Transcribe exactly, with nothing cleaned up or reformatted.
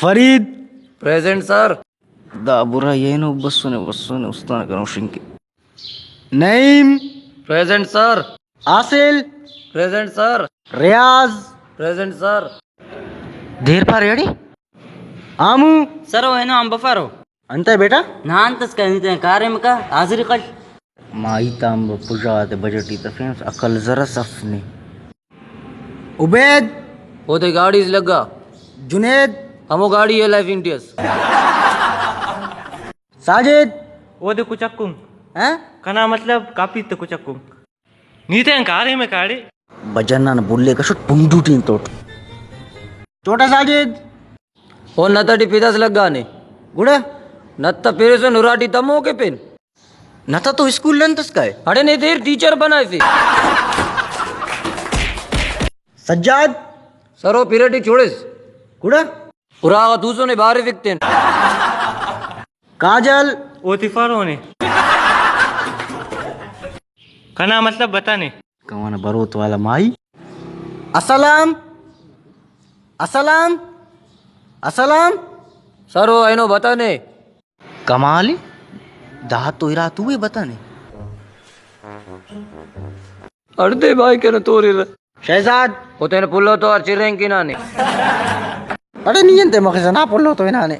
فرید۔ پریزنٹ سر۔ دا برائی اینو بسنے، بسنے، استان کنا ہشنگ کے۔ نعیم۔ پریزنٹ سر۔ حاصل۔ پریزنٹ سر۔ ریاض۔ پریزنٹ سر۔ دیر پارے اڑے؟ آمو۔ سر، او اینو ہم بفارو۔ انتئے بیٹا؟ نان تس کہنی تین کاریم کا حاضری قلٹ۔ مائی تام پژا تے بجٹ ہی تفین، عقل ذرا صف نے۔ عبید۔ اودے گاڑی اس لگا۔ جنید۔ ہمو گاڑی ہے لائف انڈیس۔ ساجد۔ اودے کچکم۔ ہیں؟ کنا مطلب کاپی تے کچکم۔ نی تین کاریم کاڑے۔ بجن آن بلے کشٹ پنڈو ٹین توٹ۔ چھوٹا ساجد۔ او نت ٹی پدس لگانے۔ گڑا؟ نت پیرسو نراٹی تمو کے پن۔ نت تو اسکول نن تس کائے۔ اڑے نے دیر ٹیچر بنائے سے۔ سجاد۔ سرو پیرٹی چھوڑس۔ گڑا؟ اراغا دوسو نے بارے فکتین۔ کاجل۔ او تفارونے۔ کنا مطلب بتانے۔ کمانا بروت والا مائی۔ السلام۔ السلام۔ السلام۔ سرو اینو بتانے۔ کمال ءِ، دا تو ارا تو ءِ بتانے۔ ہڑدے بھائی کنے توریرہ۔ شہزاد۔ او تینے پلو تو ہر چرینک ہنانے۔ اڑے نی انتے مخسا نا پلو تو ہنانے۔